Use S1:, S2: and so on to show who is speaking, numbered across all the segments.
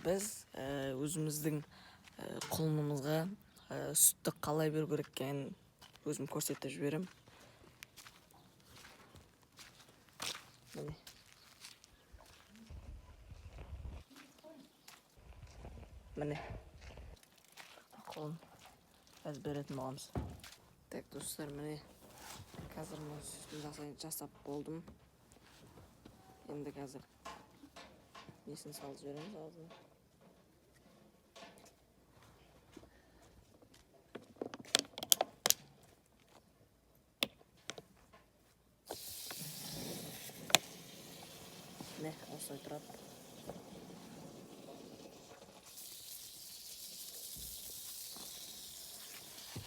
S1: Біз өзіміздің құлынымызға сүтті қалай беру керек екенін өзім көрсетіп жіберемін. Міне. Міне. Құлын. Қазір беретін боламыз. Так, достар, міне. Қазір мен сүтін жасап болдым. Енді қазір несін салып жібереміз аузына. Міне, осылай тұрады.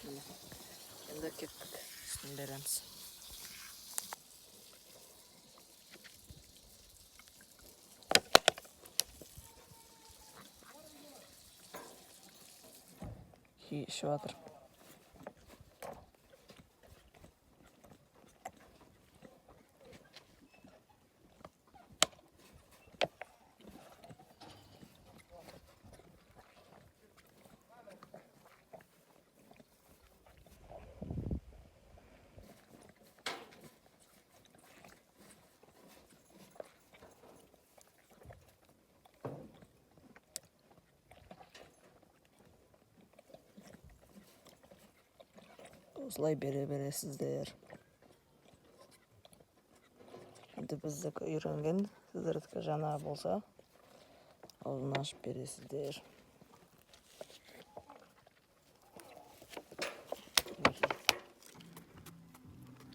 S1: Міне. Енді кеттік. Сүтін береміз. Ішіп жатыр. Осылай бере бересіздер. Енді біздікі үйренген, сіздердікі жаңа болса, аузын ашып бересіздер.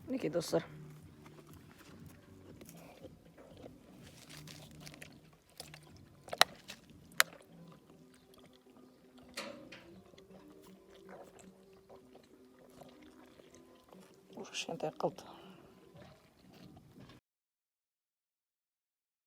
S1: Мінекей, достар. Уже кішкентай қылды.